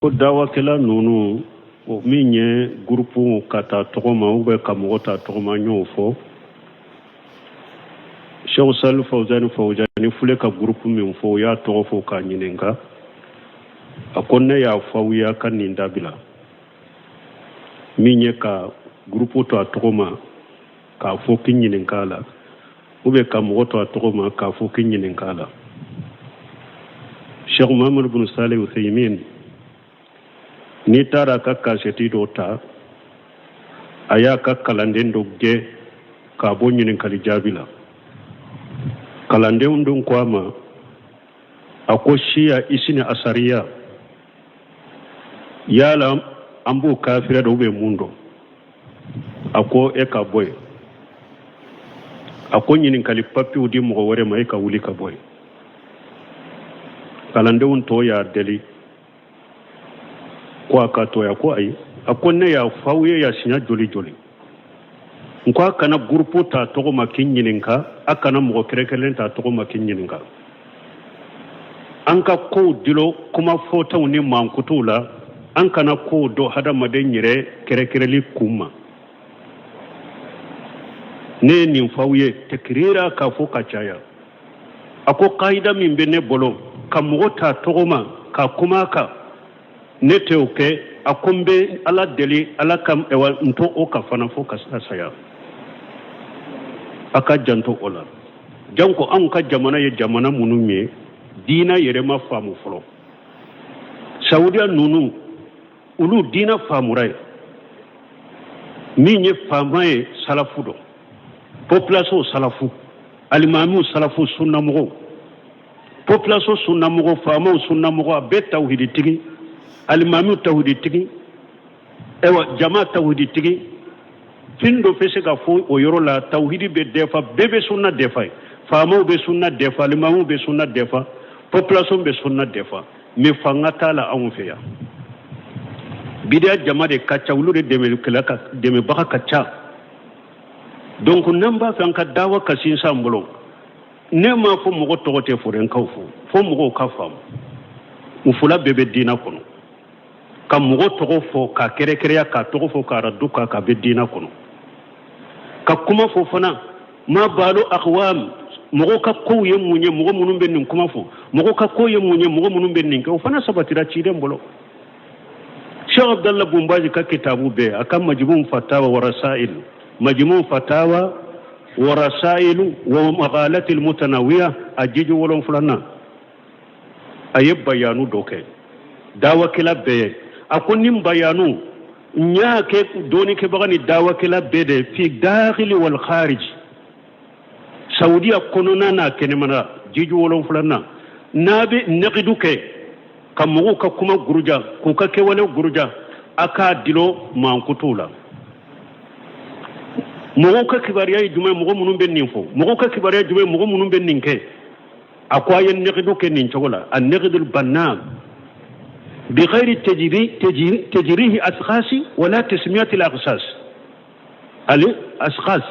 Ko dawakɛla ninnu, o min ye gurupu ka taa tɔgɔ ma ou bien ka mɔgɔ ta tɔgɔ ma, n y'o fɔ. Sheikh Salih Fawzani Fawzani filɛ ka gurupu min fɔ, o y'a tɔgɔ fɔ k'a ɲininka. A ko ne y'a fɔ aw ye, a ka nin dabila. Min ye ka gurupu to a tɔgɔ ma k'a fɔ k'i ɲininka a la, ou bien ka mɔgɔ to a tɔgɔ ma k'a fɔ k'i ɲininka a la. Cheikh Muhammad bin Salih Uthaymin, n'i taara a ka kasɛti dɔ ta, a y'a ka kalanden dɔ gɛn k'a bɔ ɲininkali jaabi la. Kalandenw dun ko a ma, a ko siya isini asariya, yala an b'o kafira dɔ bɛ mun dɔn? A ko e ka bɔ yen. A ko ɲininkali papiw di mɔgɔ wɛrɛ ma, e ka wuli ka bɔ yen. Kalandenw tɔ y'a deli ko a ka to yan. Ko ayi. A ko ne y'a fɔ aw ye yan siɲɛ joli joli, n ko a kana gurupu ta tɔgɔ ma k'i ɲininka, a kana mɔgɔ kɛrɛnkɛrɛnlen ta tɔgɔ ma k'i ɲininka. An ka kow dilo kuma fɔtaw ni mankutuw la, an kana kow dɔn hadamaden yɛrɛ kɛrɛnkɛrɛnli kun ma. Ne ye nin fɔ aw ye tɛkirira k'a fɔ ka caya. A ko kayida min bɛ ne bolo ka mɔgɔ ta tɔgɔ ma ka kuma a kan, ne tɛ o kɛ. A ko n bɛ Ala deli, Ala ka n to o kan fana fo ka saya. A ka janto o la. Janko anw ka jamana ye jamana minnu ye, diina yɛrɛ ma faamu fɔlɔ. Saudiya ninnu, olu diina faamura ye. Min ye faama ye, salafu dɔ, population salafu, alimamiw salafu, sunnamɔgɔw, population sunnamɔgɔ, faamaw sunnamɔgɔ, a bɛɛ tawhiditigi, alimamiw tawhiditigi, ayiwa jama tawhiditigi. Fin dɔ bɛ se ka fɔ o yɔrɔ la, tawhidi bɛ dɛfa, bɛɛ bɛ sunna dɛfa ye. Faamaw bɛ sunna dɛfa, alimamiw bɛ sunna dɛfa, population bɛ sunna dɛfa, mais fanga t'a la anw fɛ yan. Bidiya jama de ka ca, olu de dɛmɛkɛla ka dɛmɛbaga ka ca. Donc n'an b'a fɛ an ka dawa ka sinsin an bolo, ne m'a fɔ mɔgɔ tɔgɔ tɛ fɔ dɛ, n k'aw fɔ fo mɔgɔw ka faamu. U fila bɛɛ bɛ diina kɔnɔ. Ka mɔgɔ tɔgɔ fɔ k'a kɛrɛkɛrɛya, k'a tɔgɔ fɔ k'a radu k'a k'a bɛ diina kɔnɔ. Ka kuma fɔ fana, ma balo akwam, mɔgɔw ka kow ye mun ye, mɔgɔ minnu bɛ nin kuma fɔ, mɔgɔw ka kow ye mun ye, mɔgɔ minnu bɛ nin kɛ, o fana sabatira ciden bolo. Cheikh Abdallah Bumbaji ka kitabu bɛɛ, a ka Majmu Fatawa wa Rasail, Majmu Fatawa wa Rasail wa Maqalat al-Mutanawiya, a jiji 7nan, a ye bayanu dɔ kɛ dawakɛla bɛɛ ye. A ko nin bayanu n y'a kɛ dɔɔnikɛbaga ni dawakɛla bɛɛ de, fi dakhili wal kharij, Saudiya kɔnɔna n'a kɛnɛmana. Jiji 7nan, n'a bɛ nakidu kɛ ka mɔgɔw ka kuma guruja, k'u ka kɛwale guruja, a k'a dilo mankutuw la. Mɔgɔw ka kibaruya ye jumɛn, mɔgɔ minnu bɛ nin fɔ, mɔgɔw ka kibaruya jumɛn, mɔgɔ minnu bɛ nin kɛ. A ko a ye nakidu kɛ nin cogo la, a nakidul banna bi ghairi tajrihi askhasi wala tasmiyati al-akhsas ale askhas.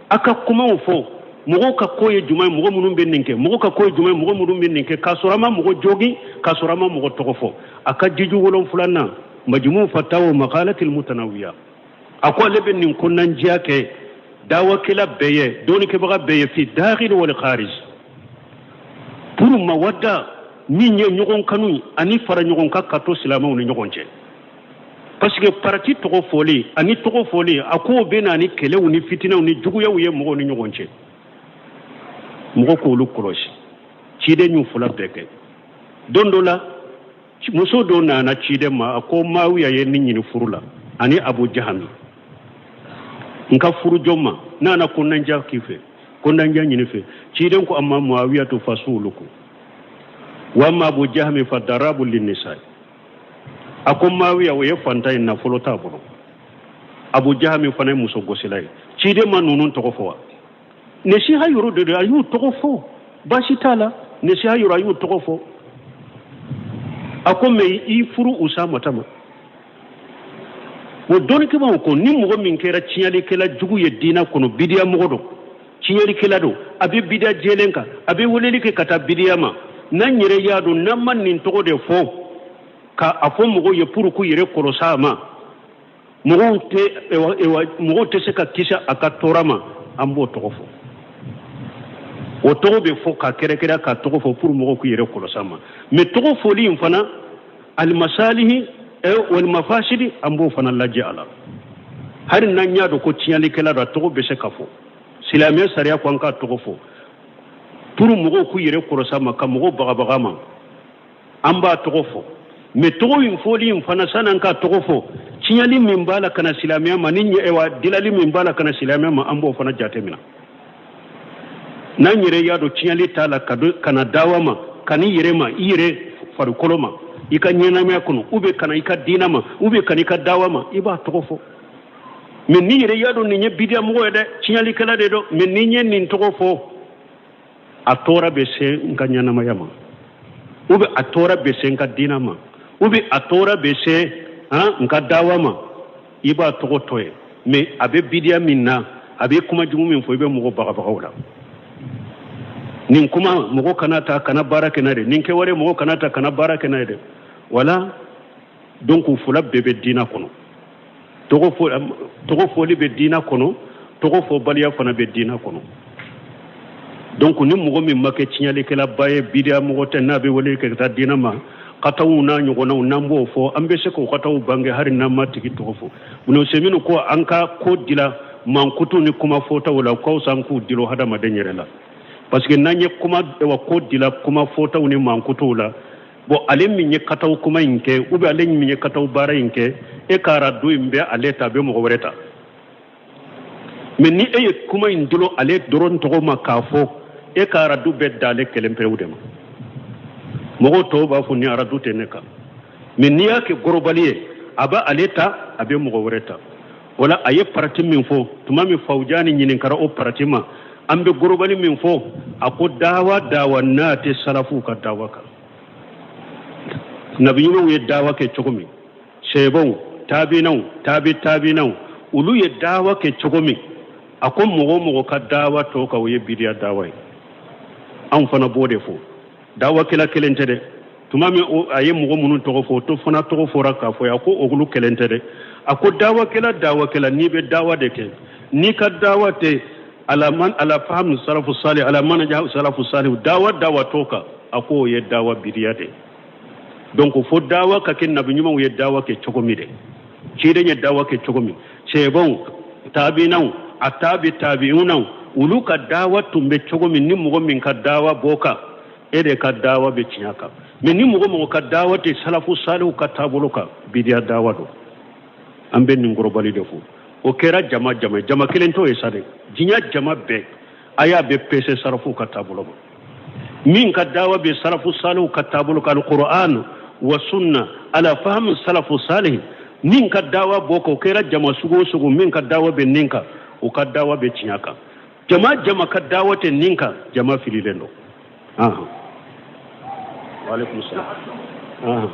A ka kumaw fɔ, mɔgɔw ka ko ye jumɛn, mɔgɔ minnu bɛ nin kɛ, mɔgɔw ka ko ye jumɛn, mɔgɔ minnu bɛ nin kɛ, k'a sɔrɔ a ma mɔgɔ jogin, k'a sɔrɔ a ma mɔgɔ tɔgɔ fɔ. A ka jiji 7nan, Majmu Fatawa Maqalatil Mutanawiya, a ko ale bɛ nin kɔnɔnajɛya kɛ dawakɛla bɛɛ ye, dɔɔnikɛbaga bɛɛ ye, fi dakhil wal kharij, pour mawadda min ye ɲɔgɔn kanu ani fara ɲɔgɔn kan ka to silamɛw ni ɲɔgɔn cɛ. Parce que parti tɔgɔ fɔli ani tɔgɔ fɔli, a k'o bɛ na ni kɛlɛw ni fitinɛw ni juguyaw ye mɔgɔw ni ɲɔgɔn cɛ. Mɔgɔ k'olu kɔlɔsi. Ciden y'u fila bɛɛ kɛ. Don dɔ la, muso dɔ nana ciden ma, a ko Maawiya ye ne ɲini furu la ani Abu Jahami, n ka furu jɔn ma, nana kɔnɔnajɛya k'i fɛ, kɔnɔnajɛya ɲini fɛ. Ciden ko amma Muawiya to fasuluku wa amma Abu Jahami fa darabu linnisa. A ko Maawiya o ye fantan ye, nafolo t'a bolo. Abu Jahami fana ye muso gosila ye. Ciden ma ninnu tɔgɔ fɔ wa? Nasiha yɔrɔ de don, a y'u tɔgɔ fɔ, baasi t'a la. Nasiha yɔrɔ, a y'u tɔgɔ fɔ. A ko mais i furu Usamata ma. O dɔnnikɛbaaw ko ni mɔgɔ min kɛra tiɲɛlikɛla jugu ye diinɛ kɔnɔ, bidiya mɔgɔ don, tiɲɛlikɛla don, a bɛ bidiya jɛlen kan, a bɛ weleli kɛ ka taa bidiya ma, n'an yɛrɛ y'a dɔn n'an ma nin tɔgɔ de fɔ, ka a fɔ mɔgɔw ye pour k'u yɛrɛ kɔlɔsi a ma, mɔgɔw tɛ se ka kisi a ka tɔɔrɔ ma, an b'o tɔgɔ fɔ. O tɔgɔ bɛ fɔ ka kɛrɛkɛrɛ ka tɔgɔ fɔ pour mɔgɔw k'u yɛrɛ kɔlɔsi a ma. Mais tɔgɔ fɔli in fana, alimasalihi walimafasidi, an b'o fana lajɛ a la. Hali n'an y'a dɔn ko tiɲɛlikɛla don, a tɔgɔ bɛ se ka fɔ. Silamɛya sariya ko an k'a tɔgɔ fɔ pour mɔgɔw k'u yɛrɛ kɔlɔsi a ma, ka mɔgɔw bagabaga ma, an b'a tɔgɔ fɔ. Mais tɔgɔ in fɔli in fana, san'an k'a tɔgɔ fɔ, tiɲɛli min b'a la ka na silamɛya ma, ni wa dilali min b'a la ka na silamɛya ma, an b'o fana jateminɛ. N'an yɛrɛ y'a dɔn tiɲɛli t'a la ka na dawa ma, ka n'i yɛrɛ ma, i yɛrɛ farikolo ma, i ka ɲɛnamaya kɔnɔ, ou bien ka na i ka diina ma, ou bien ka na i ka dawa ma, i b'a tɔgɔ fɔ. Mais n'i yɛrɛ y'a dɔn nin ye bidiya mɔgɔ ye dɛ, tiɲɛlikɛla de don, mais ni n ye nin tɔgɔ fɔ, a tɔɔrɔ bɛ se n ka ɲɛnamaya ma, ou bien a tɔɔrɔ bɛ se n ka diina ma, ou bien a tɔɔrɔ bɛ se n ka dawa ma, i b'a tɔgɔ to yen. Mais a bɛ bidiya min na, a bɛ kuma jugu min fɔ, i bɛ mɔgɔ bagabaga o la. Nin kuma mɔgɔ kana ta kana baara kɛ n'a ye dɛ, nin kɛwale mɔgɔ kana ta kana baara kɛ n'a ye dɛ. Voilà, donc fila bɛɛ bɛ diina kɔnɔ. Tɔgɔ fɔli bɛ diina kɔnɔ, tɔgɔ fɔbaliya fana bɛ diina kɔnɔ. Donc ni mɔgɔ min ma kɛ tiɲɛlikɛlaba ye, bidiya mɔgɔ tɛ, n'a bɛ wele kɛ ka taa diina ma, kataw n'a ɲɔgɔnnaw, n'an b'o fɔ, an bɛ se k'o kataw bange hali n'an ma tigi tɔgɔ fɔ. Ibn Usaymin ko an ka ko dila mankutu ni kuma fɔtaw la, ka fisa an k'u dilo hadamaden yɛrɛ la, parce que n'an ye kuma wa ko dila kuma fɔtaw ni mankutuw la, bon, ale min ye kataw kuma in kɛ, ou bien ale min ye kataw baara in kɛ, e ka aradu in bɛ ale ta, a bɛ mɔgɔ wɛrɛ ta. Mais ni e ye kuma in dolo ale dɔrɔn tɔgɔ ma k'a fɔ, e ka aradu bɛ dan ale kelen pewu de ma. Mɔgɔw tɔw b'a fɔ ni aradu tɛ ne kan. Mais n'i y'a kɛ gorobali ye, a bɛ ale ta, a bɛ mɔgɔ wɛrɛ ta. Wala a ye parati min fɔ tuma min, Fawujani ɲininkara o parati ma, an bɛ gorobali min fɔ, a ko dawa dawa n'a tɛ salafuw ka dawa kan, nabi ɲumanw ye dawa kɛ cogo min, sahabaw, tabinaw, tabi tabinaw, olu ye dawa kɛ cogo min, a ko mɔgɔ o mɔgɔ ka dawa t'o kan, o ye bidiya dawa ye. Anw fana b'o de fɔ. Dawakɛla kelen tɛ dɛ. Tuma min a ye mɔgɔ minnu tɔgɔ fɔ, o to fana tɔgɔ fɔra k'a fɔ, a ko olu kelen tɛ dɛ. A ko dawakɛla dawakɛla, n'i bɛ dawa de kɛ, n'i ka dawa tɛ ala fahamu salafu salih, ala manaja salafu salih, dawa dawa t'o kan, a ko o ye dawa bidiya de. Donc fo dawa ka kɛ nabi ɲumanw ye dawa kɛ cogo min dɛ, ciden ye dawa kɛ cogo min, sahabaw, tabinaw, a tabi tabiunaw, olu ka dawa tun bɛ cogo min, ni mɔgɔ min ka dawa b'o kan, e de ka dawa bɛ tiɲɛ kan. Mais ni mɔgɔ mɔgɔ ka dawa tɛ salafu salihu ka taabolo kan, bidiya dawa don. An bɛ nin kɔrɔbali de fɔ. O kɛra jama jama, jama kelen t'o ye sa dɛ, diɲɛ jama bɛɛ a y'a bɛɛ pese salafu ka taabolo ma. Min ka dawa bɛ salafu salihu ka taabolo kan, alquran wa sunna ala fahamu salafu salih, min ka dawa b'o kan, o kɛra jama sugu o sugu, min ka dawa bɛ nin kan, o ka dawa bɛ tiɲɛ kan. Jama jama ka dawa tɛ nin kan, jama fililen don. Waaleykum salaam.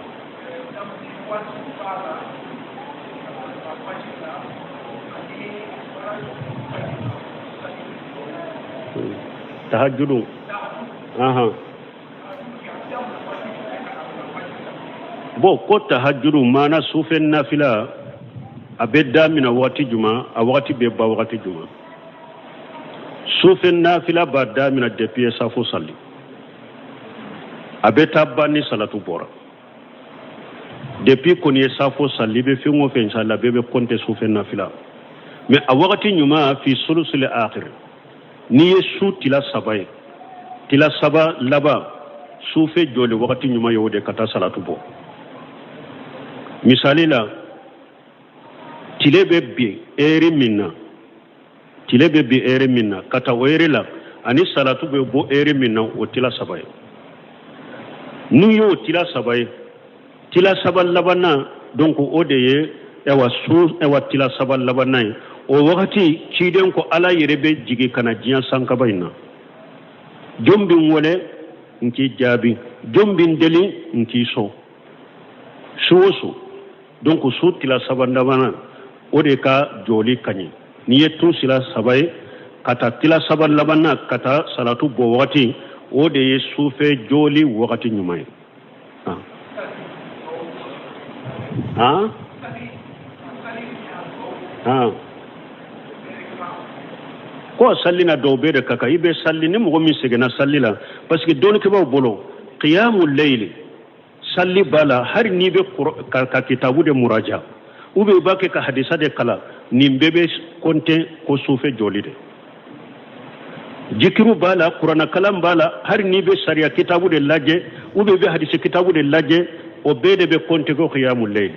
Tahajudu. Bon, ko tahajudu maana sufɛ nafila, a bɛ damina waati jumɛn, a wagati bɛ ban wagati jumɛn? Sufɛ nafila b'a damina depuis safo sali, a bɛ taa ban ni salatu bɔra. Depuis kɔni ye safo sali, i bɛ fɛn o fɛn sali, a bɛɛ bɛ kɔnte sufɛ nafila. Mais a wagati ɲuman, fi sulusul akhir, n'i ye su tila saba ye, tila saba laban, sufɛ jɔli wagati ɲuman ye o de ka taa salatu bɔ. Misali la, tile bɛ bin eri min na, tile bɛ bin eri min na ka taa o eri la, ani salatu bɛ bɔ eri min na, o tila saba ye. N'u y'o tila saba ye, tila saba labanna, donc o de ye ɛwa su ɛwa tila saba labanna ye. O wagati ciden ko Ala yɛrɛ bɛ jigin ka na diɲɛ sankaba in na. Jɔn bɛ n wele, n k'i jaabi. Jɔn bɛ n deli, n k'i sɔn. Su o su, donc su tila saba labanna, o de ka jɔli ka ɲi. N'i ye tu sila saba ye ka taa tila saba labanna ka taa salatu bɔ wagati, o de ye sufɛ jɔli wagati ɲuman ye. Han han, ko salli na dɔw bɛɛ de ka kan. I bɛ salli ni mɔgɔ min sɛgɛnna salli la, parce que dɔnnikɛbaaw bolo, qiyamu layli, salli b'a la, hali n'i bɛ ka kitabu de muraja ou bien i b'a kɛ ka hadisa de kalan, nin bɛɛ bɛ kɔnte ko sufɛ jɔli de. Jikiru b'a la, kuranakalan b'a la, hali n'i bɛ sariya kitabu de lajɛ ou bien i bɛ hadisi kitabu de lajɛ, o bɛɛ de bɛ kɔnte ko qiyamu layli.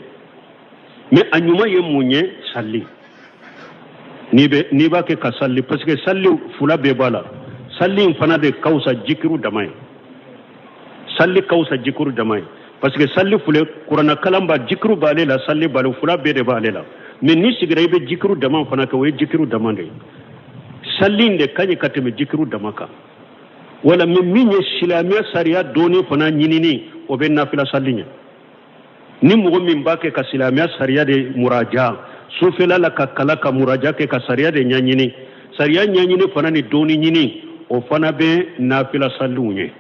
Mais a ɲuman ye mun ye? Salli. N'i b'a kɛ ka salli, parce que salli fula bɛɛ b'a la. Salli in fana de ka fisa jikiru dama ye. Salli ka fisa jikiru dama ye, parce que salli fule, kuranakalan b'a, jikiru b'ale la, salli b'ale, fula bɛɛ de b'ale la. Mais n'i sigira, i bɛ jikiru dama fana kɛ, o ye jikiru dama de ye. Salli in de ka ɲi ka tɛmɛ jikiru dama kan. Wala mais min ye silamɛya sariya dɔɔni fana ɲinini, o bɛ nafila salli ɲɛ. Ni mɔgɔ min b'a kɛ ka silamɛya sariya de muraja sufɛla la, ka kala ka muraja kɛ, ka sariya de ɲɛɲini, sariya ɲɛɲini fana ni dɔɔni ɲini, o fana bɛ nafila salliw ɲɛ.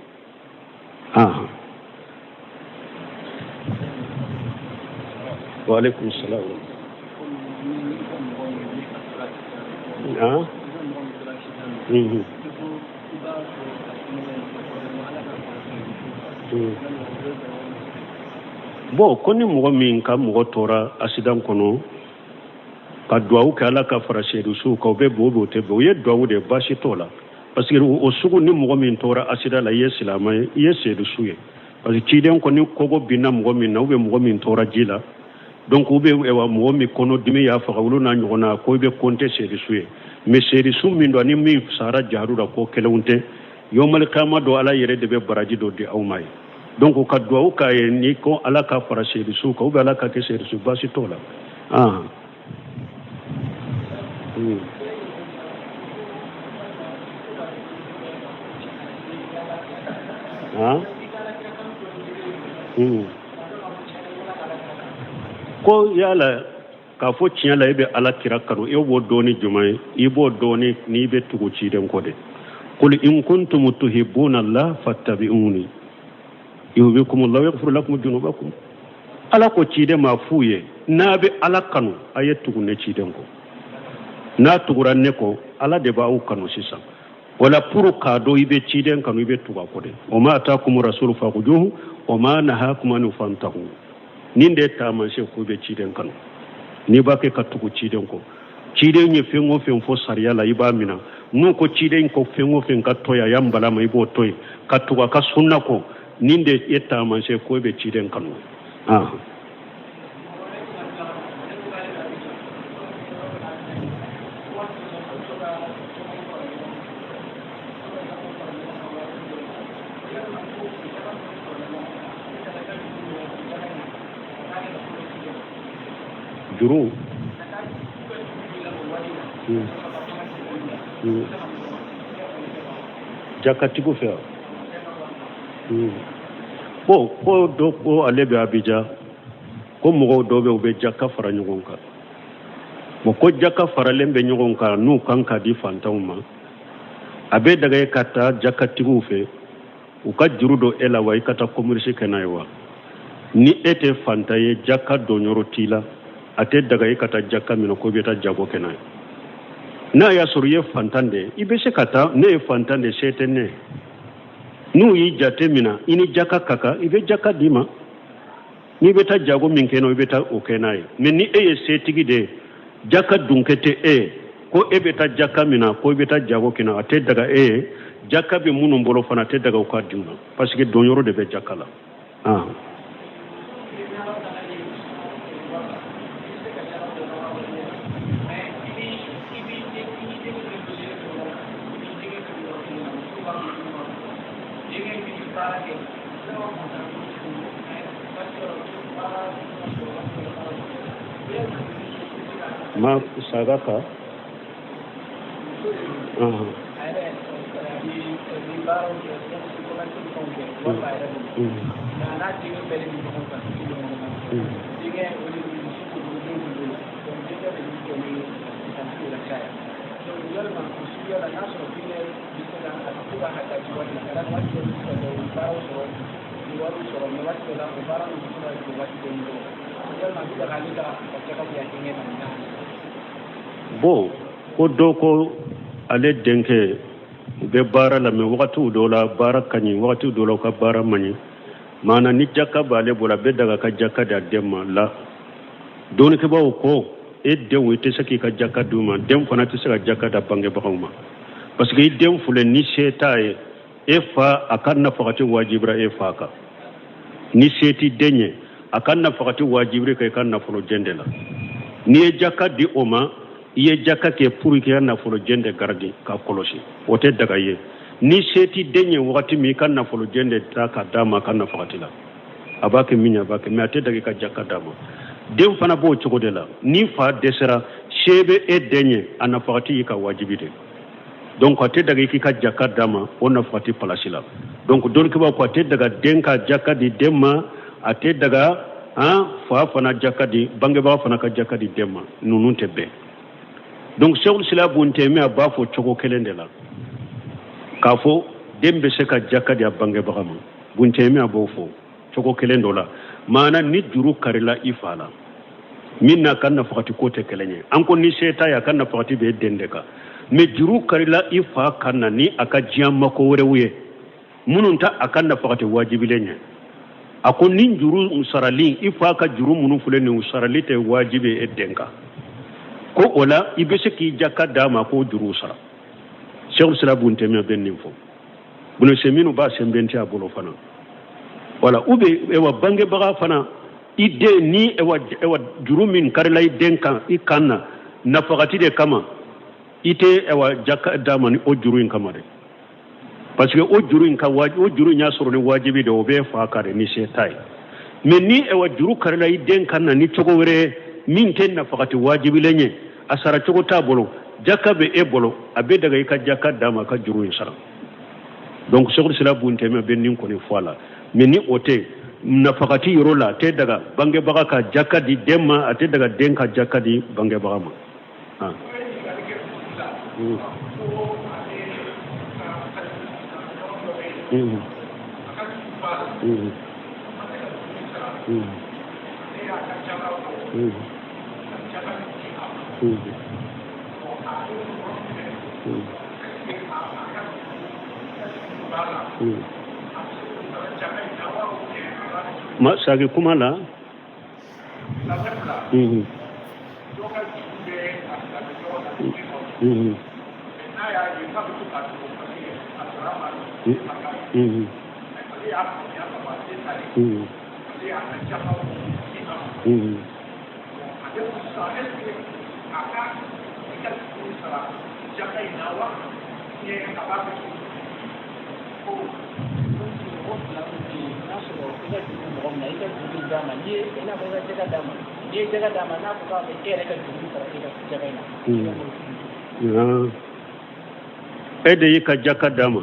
Wa alaikum salam. Ah. Mhm. Mm. Bon, ko ni mɔgɔ min ka mɔgɔ tora accident kɔnɔ, ka duwawu kɛ Ala ka fara seedusuw kan, o bɛ bɛn o tɛ bɛn? O ye duwawu de ye, baasi t'o la, parce que o sugu ni mɔgɔ min tora accident la, i ye silamɛ ye, i ye seedusu ye, parce que ciden ko ni kogo binna mɔgɔ min na, ou bien mɔgɔ min tora ji la, donc ou bien mɔgɔ min kɔnɔdimi y'a faga, olu n'a ɲɔgɔnna, ko i bɛ compter seedusu ye. Mais seedusu min don ani min sara jahadu la, ko kelenw tɛ. Yomali kama dɔ, Ala yɛrɛ de bɛ baraji dɔ di aw ma ye. Donc ka duwawu k'a ye ni ko Ala ka fara seedusu kan, ou bien Ala ka kɛ seedusu, baasi t'o la. Ah. Mm. Ah. Mm. Ko yala k'a fɔ tiɲɛ la, e bɛ Ala kira kanu, e b'o dɔn ni jumɛn ye? I b'o dɔn ni n'i bɛ tugu ciden kɔ de. Qul in kuntum tuhibbuna Allah fattabi'uni yuhibbukum Allah wa yaghfir lakum dhunubakum. Ala ko ciden ma f'u ye, n'a bɛ Ala kanu, a ye tugu ne ciden kɔ. N'a tugura ne kɔ, Ala de b'aw kanu sisan. Wala pour k'a dɔn i bɛ ciden kanu, i bɛ tugu a kɔ de. Wa ma atakum rasulu fakhuduhu wa ma nahakum anhu fantahu. Nin de ye taamasiyɛn ko i bɛ ciden kanu, n'i b'a kɛ ka tugu ciden kɔ. Ciden ye fɛn o fɛn fɔ sariya la, i b'a minɛ. N'u ko ciden ko fɛn o fɛn ka to yen, a y'an bala ma, i b'o to yen ka tugu a ka sunna kɔ. Nin de ye taamasiyɛn ko i bɛ ciden kanu. Ah. Juru. Mm. Mm. Jakatigiw fɛ yan. Mm. Bon, ko dɔ ko ale bɛ Abijan, ko mɔgɔw dɔw bɛ, u bɛ jaka fara ɲɔgɔn kan. Bon, ko jaka faralen bɛ ɲɔgɔn kan, n'u kan ka di fantanw ma, a bɛ daga e ka taa jakatigiw fɛ, u ka juru don e la wa, i ka taa commerce kɛ n'a ye wa? Ni e tɛ fantan ye, jaka donyɔrɔ t'i la, a tɛ daga e ka taa jaka minɛ ko i bɛ taa jago kɛ n'a ye. N'a y'a sɔrɔ i ye fantan de ye, i bɛ se ka taa. Ne ye fantan de, se tɛ ne ye. N'u y'i jate minɛ, i ni jaka ka kan, i bɛ jaka d'i ma. N'i bɛ taa jago min kɛ n'o, i bɛ taa o kɛ n'a ye. Mais ni e ye setigi de ye, jaka dunkɛ tɛ e ye, ko e bɛ taa jaka minɛ ko i bɛ taa jago kɛ n'a, a tɛ daga e ye. Jaka bɛ minnu bolo fana, a tɛ daga u ka di u ma, parce que donyɔrɔ de bɛ jaka la. Ah. Ma saga ka. Bon, ko dɔ ko ale denkɛ u bɛ baara la, mais wagatiw dɔw la baara ka ɲi, wagatiw dɔw la u ka baara man ɲi. Maana ni jaka b'ale bolo, a bɛ daga ka jaka di a den ma la. Dɔnnikɛbaaw ko e denw, i tɛ se k'i ka jaka d'u ma, den fana tɛ se ka jaka da bangebagaw ma, parce que i den filɛ ni se t'a ye, e fa a ka nafagati wajibira e fa kan. Ni se t'i den ye, a ka nafagati wajibira kan i ka nafolo jɛn de la. N'i ye jaka di o ma, i ye jaka kɛ pour k'i ka nafolo jɛn de garidi k'a kɔlɔsi, o tɛ daga ye. Ni se t'i den ye wagati min, i ka nafolo jɛn de ta ka d'a ma a ka nafagati la, a b'a kɛ min ye, a b'a kɛ, mais a tɛ daga i ka jaka d'a ma. Den fana b'o cogo de la. Ni fa dɛsɛra, se bɛ e den ye, a nafagati y'i ka wajibi de. Donc a tɛ daga i k'i ka jaka d'a ma o nafagati palasi la. Donc dɔnnikɛbaaw ko a tɛ daga den ka jaka di den ma, a tɛ daga han fa fana jaka di, bangebaa fana ka jaka di den ma. Ninnu tɛ bɛn. Donc Sɛkul Islam Bun Taymiya b'a fɔ cogo kelen de la k'a fɔ den bɛ se ka jaka di a bangebaga ma. Bun Taymiya b'o fɔ cogo kelen dɔ la. Maana ni juru karila i fa la, min n'a ka nafagati ko tɛ kelen ye. An ko ni se t'a ye, a ka nafagati bɛ den de kan. Mais juru karila i fa kan na ni a ka diɲɛ mako wɛrɛw ye minnu ta a ka nafagati wajibilen ye, a ko ni juru sarali, i fa ka juru minnu filɛ nin sarali tɛ wajibi e den kan, ko o la i bɛ se k'i jaka d'a ma k'o juru sara. Sɛkul Islam Bun Taymiya bɛ nin fɔ. Bun Usaymin b'a sɛnbɛnti a bolo fana. Wala ou bien ewa bangebaga fana, i den ni ewa ewa juru min karila i den kan i kan na nafagati de kama, i tɛ ewa jaka d'a ma ni o juru in kama dɛ, parce que o juru in ka o juru in y'a sɔrɔ ni wajibi de, o bɛ fa kan de ni se t'a ye. Mais ni ewa juru karila i den kan na ni cogo wɛrɛ min tɛ nafagati wajibilen ye, a sara cogo t'a bolo, jaka bɛ e bolo, a bɛ daga i ka jaka d'a ma a ka juru in sara. Donc Sɛkul Islam Bun Taymiya bɛ nin kɔni fɔ a la. Mais ni o tɛ nafagati yɔrɔ la, a tɛ daga bangebaga ka jaka di den ma, a tɛ daga den ka jaka di bangebaga ma. Ma sagi kuma la. E de y'i ka jaka d'a ma,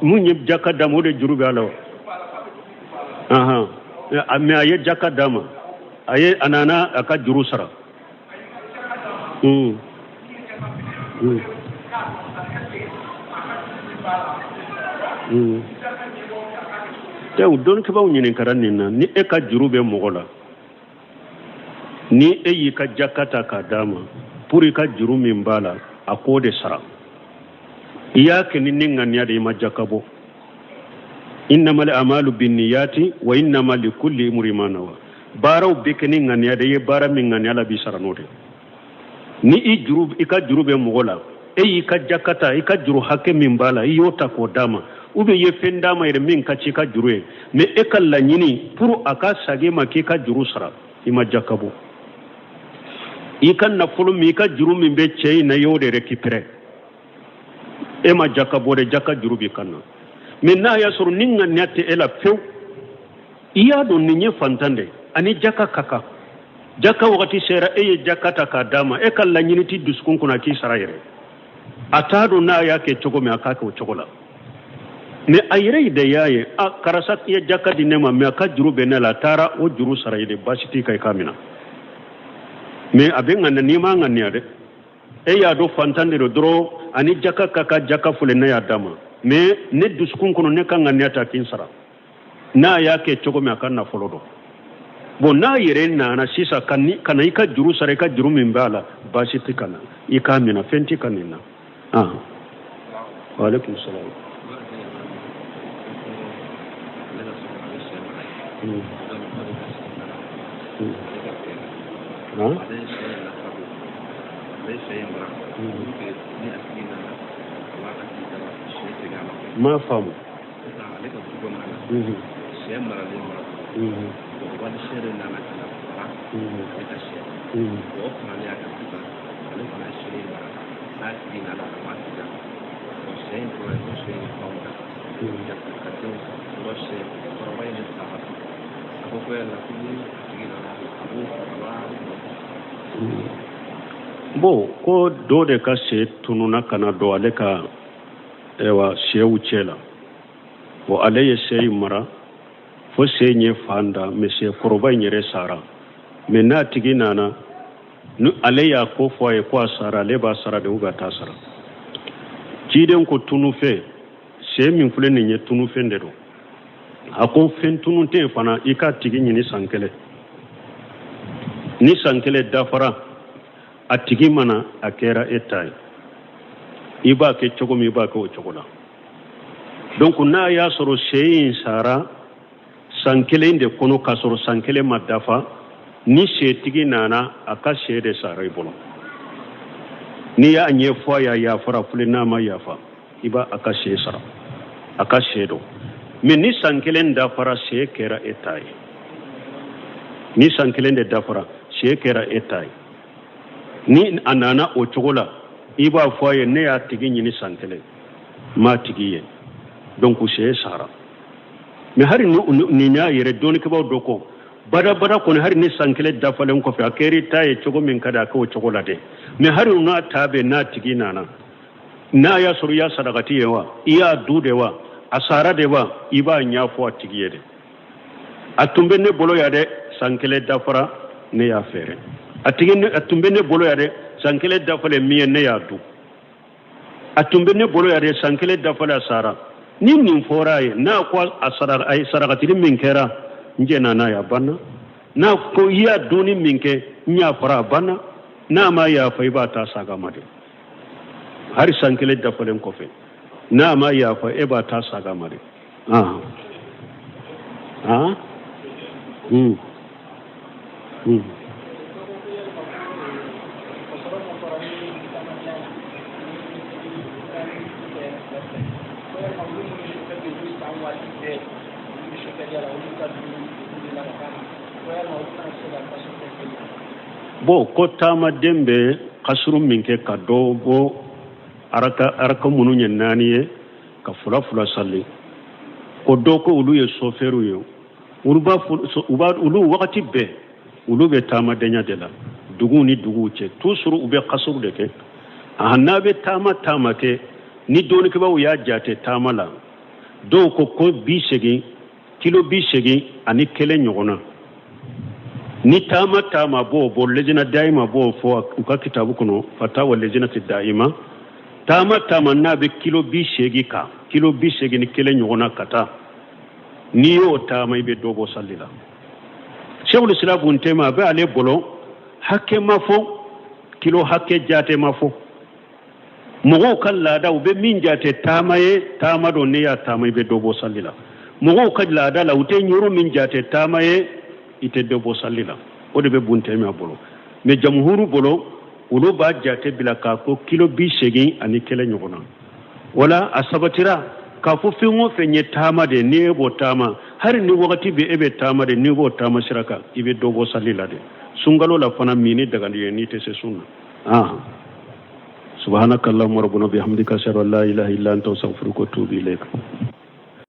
mun ye jaka d'a ma, o de juru bɛ a la wa? Mais a ye jaka d'a ma, a ye a nana a ka juru sara. Dɔnnikɛbaaw ɲininkara nin na, ni e ka juru bɛ mɔgɔ la, ni e y'i ka jaka ta k'a d'a ma pour i ka juru min b'a la a k'o de sara, i y'a kɛ ni ni ŋaniya de, i ma jaka bɔ. Innamal amalu binniyati wa innama likulli imri ma nawa. Baaraw bɛ kɛ ni ŋaniya de, i ye baara min ŋaniya la b'i sara n'o de. Ni i juru, i ka juru bɛ mɔgɔ la, e y'i ka jaka ta, i ka juru hakɛ min b'a la, i y'o ta k'o d'a ma, ou bien i ye fɛn d'a ma yɛrɛ min ka ci i ka juru ye, mais e ka laɲini pour a ka sagi ma k'i ka juru sara, i ma jaka bɔ. I ka nafolo min, i ka juru min bɛ cɛ in na, i y'o de récupérer, e ma jaka bɔ dɛ, jaka juru b'i kan na. Mais n'a y'a sɔrɔ ni ŋaniya tɛ e la fewu, i y'a dɔn nin ye fantan de, ani jaka ka kan, jaka wagati sera, e ye jaka ta k'a d'a ma, e ka laɲini t'i dusukun kɔnɔ a k'i sara yɛrɛ, a t'a dɔn n'a y'a kɛ cogo min a k'a kɛ o cogo la. Mais a yɛrɛ de y'a ye, a karisa ye jaka di ne ma, mais a ka juru bɛ ne la, a taara o juru sara i de, baasi t'i kan i k'a minɛ. Mais a bɛ ŋaniya, n'i m'a ŋaniya dɛ, e y'a dɔn fantan de don dɔrɔn, ani jaka ka kan, jaka filɛ ne y'a d'a ma, mais ne dusukun kɔnɔ ne ka ŋaniya ta k'i sara, n'a y'a kɛ cogo min a ka nafolo dɔn. Bon, n'a yɛrɛ nana sisan ka na i ka juru sara, i ka juru min b'a la, baasi tɛ ka na i k'a minɛ, fɛn tɛ ka nin na. Ah, waaleykum salaam. N m'a faamu. Ale ka du kɔnɔna la, sɛ maralen b'a bolo. Wali sɛ de nana ka na fara ale ka sɛ kan. O faralen a kan sisan, ale fana ye sɛ in mara. N'a tigi nana, a b'a tigɛ. Sɛ in tora yen, ko sɛ in ye fanw da ka denw sɔrɔ. Sɛ kɔrɔba in de sara. A ko ko yala ko ni a tigi nana, a b'o a b'a Bon, ko dɔ de ka sɛ tununa ka na don ale ka, ayiwa, sɛw cɛ la. Bon, ale ye sɛ in mara fo sɛ in ye fan da, mais sɛ kɔrɔba in yɛrɛ sara. Mais n'a tigi nana, ni ale y'a ko fɔ a ye ko a sara, ale b'a sara de ou bien a t'a sara? Ciden ko tunufɛn, sɛ min filɛ nin ye, tunufɛn de don. A ko fɛn tunun tɛ yen fana, i k'a tigi ɲini san kelen. Ni san kelen dafara, a tigi ma na, a kɛra e ta ye. I b'a kɛ cogo min, i b'a kɛ o cogo la. Donc n'a y'a sɔrɔ sɛ in sara san kelen de kɔnɔ, k'a sɔrɔ san kelen ma dafa, ni sɛtigi nana, a ka sɛ de sara i bolo. N'i y'a ɲɛfɔ a ye, a yafara fili. N'a ma yafa, i b'a a ka sɛ sara, a ka sɛ don. Mais ni san kelen dafara, sɛ kɛra e ta ye. Ni san kelen de dafara, sɛ kɛra e ta ye. Ni a nana o cogo la, i b'a fɔ a ye: ne y'a tigi ɲini san kelen, n m'a tigi ye, donc sɛ sara. Mais hali nin y'a yɛrɛ, dɔnnikɛbaaw dɔ ko badabada kɔni, hali ni san kelen dafalen kɔfɛ, a kɛra i ta ye cogo min ka di, a k'o cogo la dɛ. Mais hali n'a ta bɛ, n'a tigi nana, n'a y'a sɔrɔ i y'a sarakati ye wa, i y'a dun de wa, a sara de wa, i b'a ɲɛfɔ a tigi ye dɛ: a tun bɛ ne bolo yan dɛ, san kelen dafara, ne y'a feere a tigi. A tun bɛ ne bolo yan dɛ, san kelen dafalen min ye, ne y'a dun. A tun bɛ ne bolo yan dɛ, san kelen dafalen, a sara. Ni nin fɔra a ye, n'a ko a sara, a ye sarakatili min kɛra, n jɛnna n'a ye, a banna. N'a ko i y'a dunni min kɛ, n yafara, a banna. N'a ma yafa, i b'a ta saga ma dɛ. Hali san kelen dafalen kɔfɛ, n'a ma yafa, e b'a ta saga ma dɛ. Ah ah hmm hmm Bon, ko taamaden bɛ kasuru min kɛ ka dɔ bɔ araka, araka minnu ye naani ye, ka fila fila sali, ko dɔ ko olu ye sofɛriw ye, olu b'a u b'a olu wagati bɛɛ olu bɛ taamadenya de la duguw ni duguw cɛ, toujours u bɛ kasuru de kɛ. A n'a bɛ taama taama kɛ, ni dɔnnikɛbaaw y'a jate taama la, dɔw ko ko 80, kilo 81 ɲɔgɔn na. Ni taama taama b'o bɔ, lejina dayima b'o fɔ u ka kitabu kɔnɔ, fatawa lejinati dayima, taama taama n'a bɛ kilo 80 kan, kilo 81 ɲɔgɔn na ka taa, n'i y'o taama, i bɛ dɔ bɔ sali la. Sɛkul Islam Bun Taymiya, a bɛ ale bolo hakɛ ma fɔ, kilo hakɛ jate ma fɔ. Mɔgɔw ka laada, u bɛ min jate taama ye, taama don, n'i y'a taama, i bɛ dɔ bɔ sali la. Mɔgɔw ka laada la, u tɛ yɔrɔ min jate taama ye, i tɛ dɔ bɔ sali la. O de bɛ Bun Taymiya bolo. Mais jamuhuru bolo, olu b'a jate bila k'a ko kilo 81 ɲɔgɔn na. Wala a sabatira k'a fɔ fɛn o fɛn ye taama de, n'i e b'o taama, hali ni wagati bɛ e bɛ taama de, n'i b'o taama sira kan, i bɛ dɔ bɔ sali la de. Sunkalo la fana, minni dagali ye n'i tɛ se sun na. Ah, subhanaka allahumma rabbana bihamdika, ashhadu an la ilaha illa anta, astaghfiruka wa atubu ilayk.